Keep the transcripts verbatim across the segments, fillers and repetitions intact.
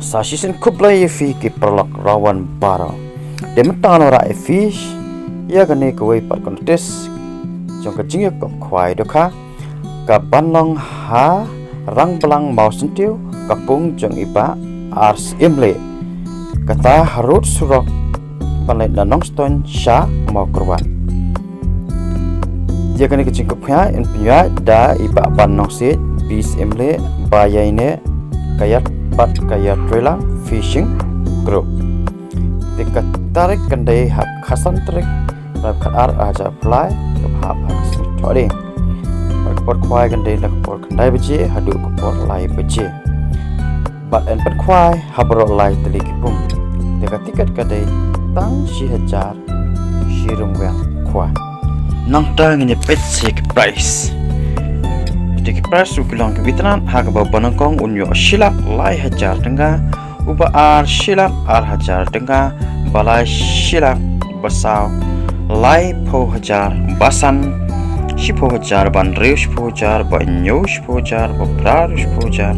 Sa shisien khublei ïa phi ki paralok rawan baroh. Te mynta ngan wanrah ïa phi ïa kane kawei pat ka notis jong ka jingïakob khwai dohkha kaban long ha Rangblang Mawsyntiew, ka pung jong i Bah R Syiemlieh. Kata harud surok ban leit na Nongstoiñ sha Mawkyrwat. Ïa kane ka jingïakob khwai yn pynïaid da i Bah Ban Nongsiej, Bah Syiemlieh, Bah Ïaineh, ka ïa pat ka ïa Trailang Fishing Group. Te ka tarik kan dei ha ka khatsan tarik bnai khatar arhajar arphew lai, kaba hap ha ka sngi Thohdieng. Bad ka por khwai kan dei na ka por khyndai baje haduh ka por lai baje. Bad yn pynkhwai ha baroh lai tylli ki pung. Te ka tiket ka dei tang shi hajar shi ryngwiang khwai. Nangta ngin ïa peit sa ki prize. Te ki prize ruh ki long kiba itynnad, ha kaba uba nyngkong un ïoh shi lak lai hajar tyngka, uba ar shi lak ar hajar tyngka, ba lai shi lak, ba saw laiphew hajar, ba san shiphew hajar, ba hynriew shiphew hajar, ba hynñiew shiphew hajar, ba phra hynriew shiphew hajar,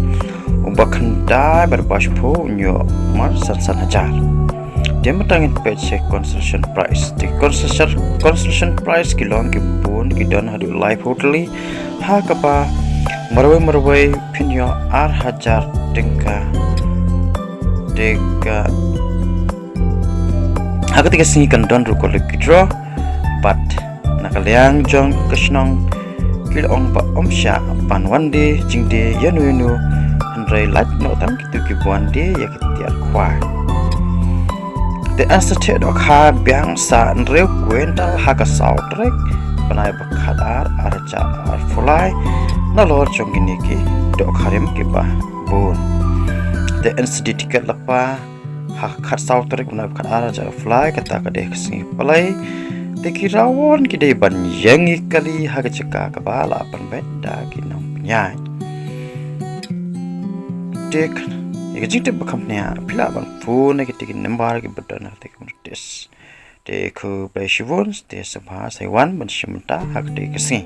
uba khyndai bad ba shiphew un ïoh mar san san hajar. Te mynta ngin peit sa ki consolation prize. Te consolation, consolation prize ki long ki bun, ki don haduh laiphew tylli, ha kaba marwei marwei phin ïoh ar hajar tyngka. Te ka, ha kata ka sngi kan don ruh ka lucky draw. Bad na ka liang jong ka shnong ki la ong ba ym shah ban wan die jingdie ïa no ïa no, hynrei lait noh tang kito kiba wan die ïa ki tiar khwai. Te yn sa thiah dohkha biang sa hynriew kwintal ha ka saw tarik bnai ba khatar arhajar arphew lai, nalor jong kine ki dohkha rim kiba bun. Te yn sa die tiket lypa ha ka khatsaw tarik bnai ba khatar arhajar arphew lai, kata ka dei ka sngi Palei. Te ki rawon ki dei ban ïeng ïa kali ha ka jaka kaba la pynbeit da ki nongpynïaid. Te ïa ka jingtip ba kham bniah phi lah ban phone ïa kita ki number kiba don ha kata ka notis. Te khublei shibun, te sngewbha sa wan ban shim bynta ha kata ka sngi.